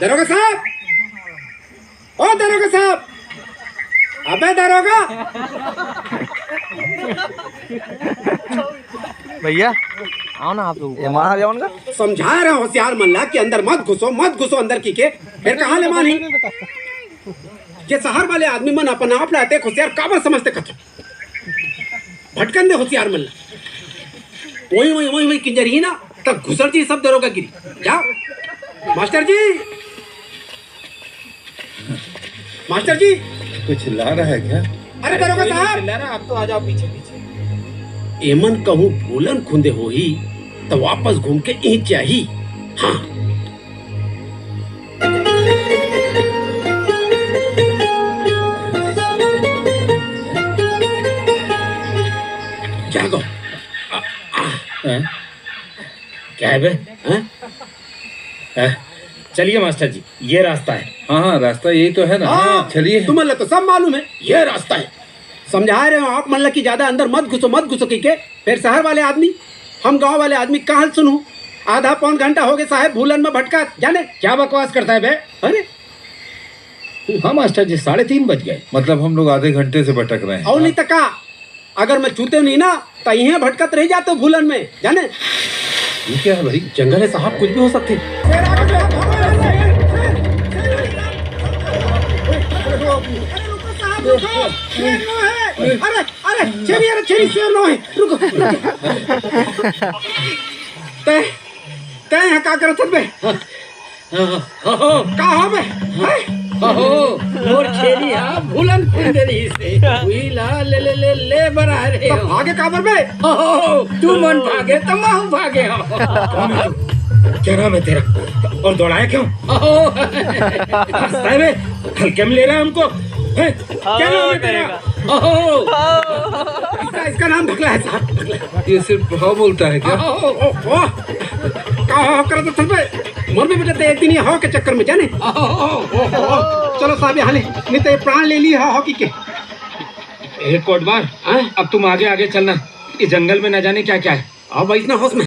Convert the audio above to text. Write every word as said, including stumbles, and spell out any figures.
दरोगा साहब, ओ दरोगा साहब, अबे दरोगा। भैया, आओ ना आप लोग। ये मार जाओ उनका। समझा रहे होशियार मन ला कि अंदर मत घुसो, मत घुसो अंदर कहिके, फेर कहाँ ले मानही? ये शहर वाले आदमी मन अपन आप ला अतेक होशियार काबर समझथे कथो? भटकन दे होशियार मन ला। वही, वही, वही, वही किंजरही ना, तब घुसर जी सब दरोगागिरी। जाओ, मास्टर जी, मास्टर जी। कोई चिल्ला रहा है क्या? अरे, दरोगा साहब। चिल्ला रहा, आप तो आ जाओ पीछे, पीछे। एमन कहूँ भूलन खुंदे होही, त वापस घूम के इही चाही। हाँ। जागो। आ, आ। हैं? क्या है बे? हैं? हैं? चलिए मास्टर जी, ये रास्ता है। हाँ, हाँ, रास्ता यही तो है ना। हाँ, चलिए। तुमन ला तो सब मालूम है, ये रास्ता है। समझा रहे हो आप मन ला कि ज्यादा अंदर मत घुसो, मत घुसो कहिके, फेर शहर वाले आदमी, हम गांव वाले आदमी कहाँ सुनहू? आधा पौन घंटा होगे साहेब भूलन में भटकत, जाने। क्या बकवास करता है बे? अरे, हाँ मास्टर जी, साढ़े तीन बज गए। मतलब हम लोग आधे घंटे से भटक रहे हैं। अउ नहीं त का, अगर मैं चूतेव नहीं ना, त इहें भटकत रह जातेव भूलन में, जाने। ये क्या है भाई? जंगल है साहब, कुछ भी हो सकथे। अरे रुको साहब, रुको। शेर नो है। अरे, अरे, छेरी, अरे, छेरी, शेर नो है। रुको, रुको। तैं, तैं यहाँ का करत हस बे? का हो बे? हैं? अहो, मोर छेरी हा भूलन खुंदे रहिसे। उही ला ले, ले, ले, ले बर आए रहे त हो। भागे काबर बे? अहो, तुमन भागे त महूँ भागे हो। कौन है तू? क्या नाम है तेरा? और दौड़ाया क्यों? अहो। हंसता है बे? हल्के में ले रहा है हमको? हैं? क्या नाम है तेरा? अहो। इसका, इसका नाम ढकला है साहब, ढकला। ये सिर्फ भाव बोलता है क्या? अहो, ओ, ओ। का हो करत हस बे? मर भी बेटा ते एक दिन ये हवा के चक्कर में जाने। चलो साहब, यहाँ ले, नहीं तो ये प्राण ले ली हवा हॉकी के। ए कोटवार, हाँ? अब तुम आगे आगे चलना, इस जंगल में ना जाने क्या क्या है। अब इतना होश में।